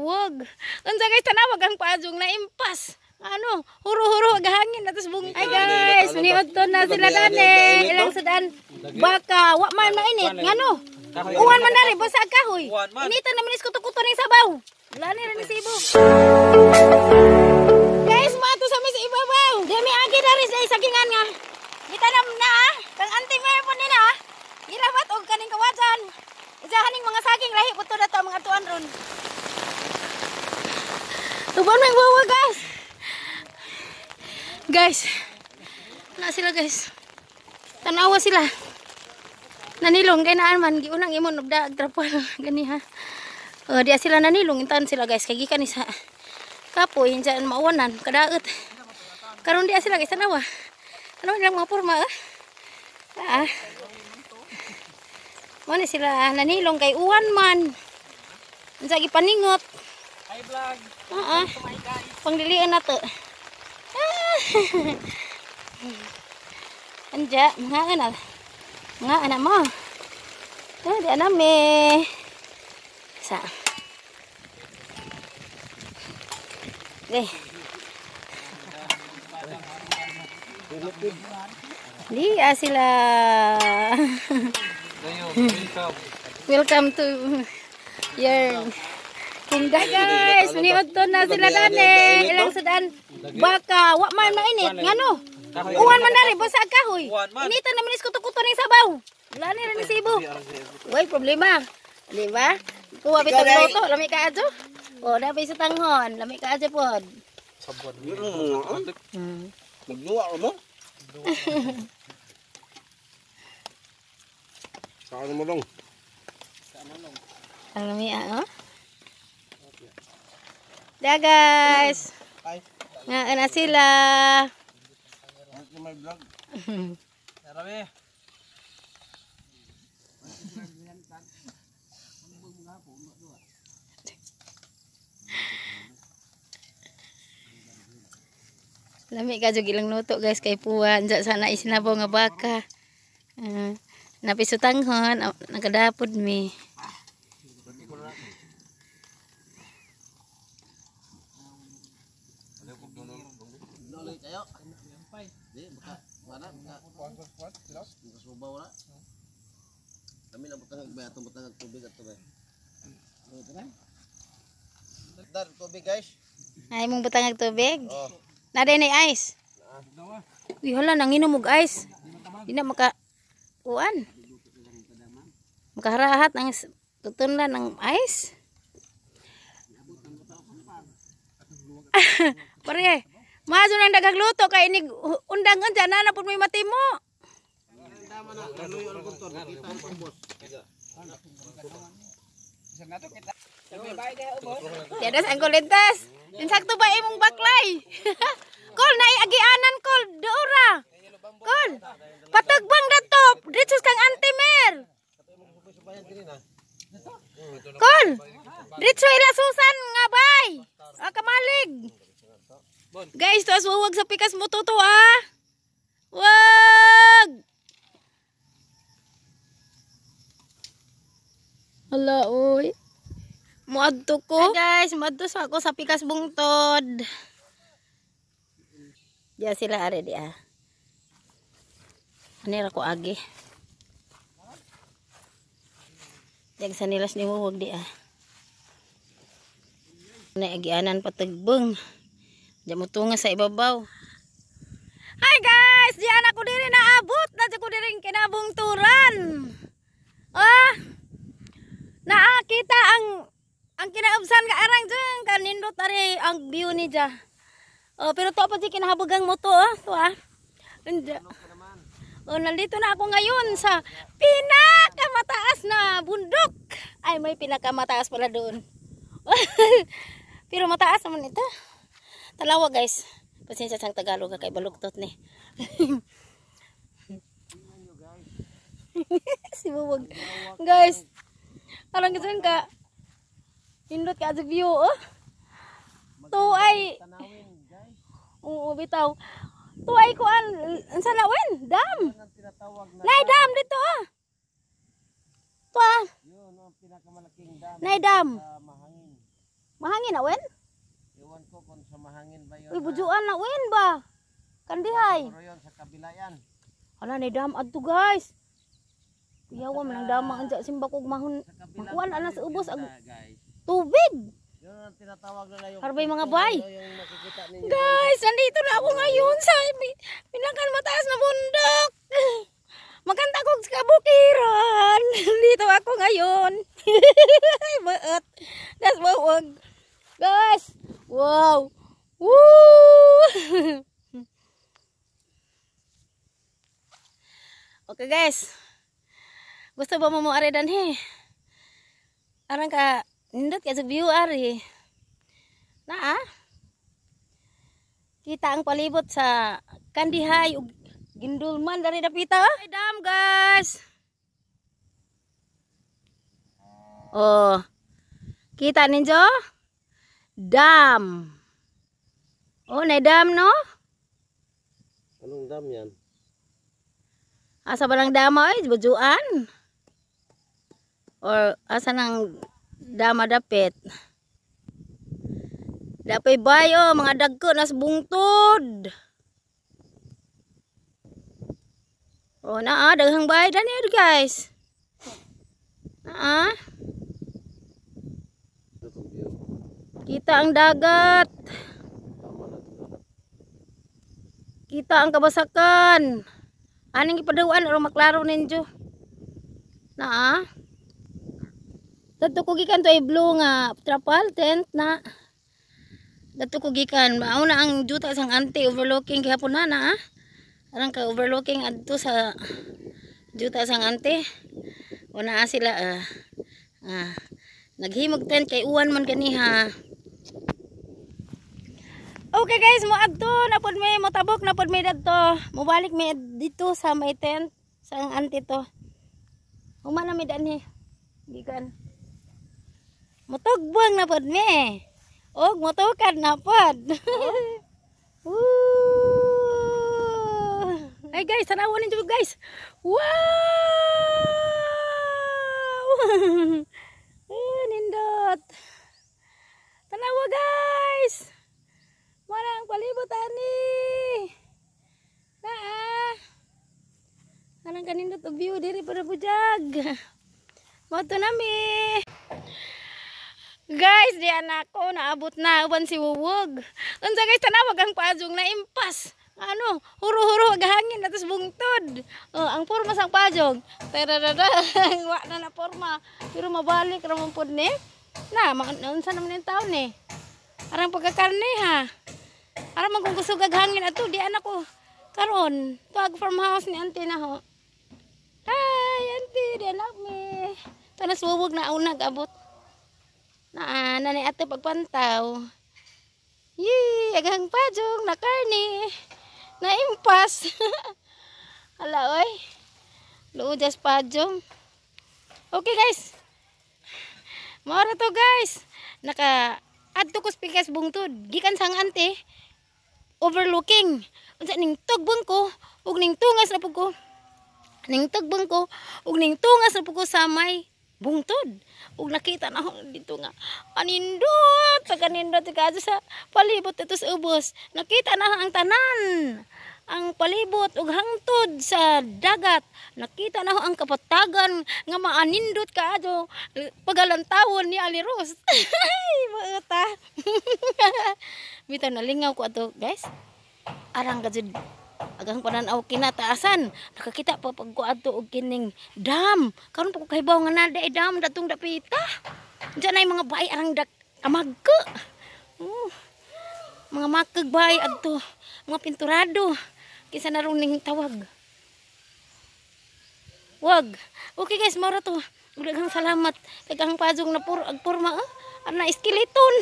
Wag. Unsa guys, tanawag ang paadjong na impas. Ano, huro-huro ag hangin atos bung. Ay guys, niudto na sila dani. Ilang sudan baka wa man mainit ngano. Uwan man diri basa kahoy. Inita naman is kuto-kuto ning sabaw. Wala ni ra ni Cebu. Guys, maato sa mi sa ibabaw. Di mi agi dari sa sagingan nga. Gitanam na ah. Kang anting may po nila ah. Gilawat og kaning kawajan. Isahaning mga saging lahi po to dato ang mga atuan ron. Tubon may bawa guys. Guys. Na sila guys. Tanawa sila. Nanilong kay naan man giunang imon og daag trapal gani ha. Oh, diya sila nanilong intan sila guys kay gikan ni sa kapoy hinjan mauwanan kadaot. Karon diya sila guys tanawa. Ano ilang mga porma ah. Ah. Mo ni sila nanilong kay uwan man. Unsa gipaningot. Hi vlog. Oo. Pangdilian na to. Ah. Anja, mga anak. Mga anak mo. Ah, di anami. Sa. Okay. Di ah, sila. Welcome. Welcome to your kingdom. Guys, niudto na sila dani. Ilang sudan baka wa man mainit ngano. Uwan man diri basa kahoy. Inita naman is kuto-kuto ning sabaw. Wala ni ra ni Cebu. Way problema. Di ba? Kuha bitag luto, lami ka adyo. O dapat sa tanghon, lami ka adyo pod. Magnuwa mo? Saan mo long? Ang lami ah, oh. Da guys. Nga na sila. My vlog. Marami. Lami ka jud ilang luto guys kay puwan dya sana isinabaw nga baka. Napisutanghon nagadapod mi. Kami na butang ba atong butang tubig ato ba. Dar tubig guys. Ay mong butang tubig. Oh. Naday na ice. Uy hala nanginom og ice. Di na maka kuan. Makaharahat ang tutunlan ng ice. Pare, maaso nang daghang luto kay inig undang unja na na pud may matimo. Tiada sa angkol lentas. Insakto ba imong baklay? Kol na agianan kol doora. Kol. Patagbang dato, diretso kang antimer. Kol. Diretso ila susan nga bay. Ah, kamalig. Guys, tuas wag sa pikas mo toto ah. Wag. Hala oy. Muadto ko. Hi guys, muadto sa ako sa pikas bungtod. Diya sila are di ah. Anira ko agi. Diyan sa nilas ni wag di ah. Na agianan patagbeng. Diyan mo tunga sa ibabaw. Hi guys, diyan ako diri naabot na ko diri kinabungturan. Ah. Naakita ang kinaubsan ka arang dyan kanindot ari ang view ni dya. Oh, pero to pa di kinahabagang mo to ah. To ah. Oh, nandito na ako ngayon sa pinakamataas na bundok. Ay, may pinakamataas pala doon. Pero mataas naman ito. Talawa guys. Pasensya sa Tagalog kay baluktot ni. Si Buwag. Guys, arang kasi ka Indot ka sa view oh. To ay oo bitaw. To ay kuan unsa na wen? Dam. Nay dam dito ah. To ah. Yun ang pinakamalaking dam Nay dam. sa mahangin. Mahangin na, Wen? Iwan ko kung sa mahangin ba yun. Uy, bujuan na, Wen ba? Kandihay. Siguro yun sa kabila yan. Hala, ni dam adto guys. Kuyawa man ang dama ang simba kog mahon. Sa kabila. Makuan ana sa ubos ang Guys. tubig. Yun ang tinatawag nila yung Harbay mga bay. Yung makikita ninyo. Guys, nandito na ako ngayon sa pinakan mataas na bundok. Maganda ko sa kabukiran. Dito ako ngayon. Baot. Das bawag. Guys, wow. Woo! Okay guys. Gusto ba mo mo ari danhi? Arang ka nindot ka sa view ari. Naa? Kita ang palibot sa Kandihay ug Gindulman dari dapita. Ay dam guys. Oh. Kita ninyo? Dam. Oh, na dam no? Anong dam yan? Asa ba ng dama ay bujuan? Or asa nang dama dapit? Dapay bayo, mga dagko nas bungtod. Oh, naa daghang bay dani guys. Naa. Kita ang dagat. Kita ang kabasakan. Aning ipaduan aron maklaro ninyo. Naa. Dadto ko gikan to ay blue nga trapal tent na. Dadto ko gikan mao na ang juta sang ante overlooking gihapon na na. Arang ka overlooking adto sa juta sang ante. Una sila naghimog tent kay uwan man kaniha. Okay guys, mo adto na pod may motabok na pod may dadto. Mobalik may dito sa may tent sa ang ante to. Huma na mi danhi. Gikan. Motugbang na pod mi. Og motukad na pod. Woo! Ay guys, tanawan ninyo guys. Wow! Eh, nindot. Tanawa guys. Wala ang palibot ani. Naa. Anang kanindot og view diri para bujag. Moto nami. Guys, di anak ko naabot na uban si Wuwog. Unsa guys tanawag ang pajong na impas. Ano, huro-huro ag hangin atos bungtod. Oh, ang porma sang pajong. Tararara, wa na na porma. Pero mabalik ra man pod ni. Na, unsa naman yung taon ni. Arang pagkakarne ha. Arang man kung kusog ag hangin ato di anak ko. Karon, tuag farmhouse ni auntie na ho. Hi, auntie, di anak mi. Tanas wuwog na una abot. Naa, nanay ate pagpantaw. Yee, aghang pajong na karne. Na impas. Hala oy. Luod jas pajong. Okay guys. Mora to guys. Naka adto ko spikas bungtod. Gikan sang ante overlooking. Unsa ning tugbong ko ug ning tungas na pud ko. Ning tugbong ko ug ning tungas na pud ko sa may bungtod. Ug nakita na ako dito nga anindot sa kanindot kadto sa palibot dito sa ubos. Nakita na ang tanan, ang palibot ug hangtod sa dagat. Nakita na ang kapatagan nga maanindot kaadto pagalantawon ni Ali Rose. Ay, maeta. Bitaw nalingaw ko ato guys. Arang ka jud agang pananaw kinataasan. Nakakita pa pag ko adto og kining dam. Karon pa ko kahibaw nga naa day dam datong dapita. Diyan ay mga bay arang dak amagko. Mga makag bay adto, mga pinturado. Kinsa na rong ning tawag. Wag. Okay guys, mao ra to. Daghang salamat kay ang pajong na pur ag porma ana skeleton.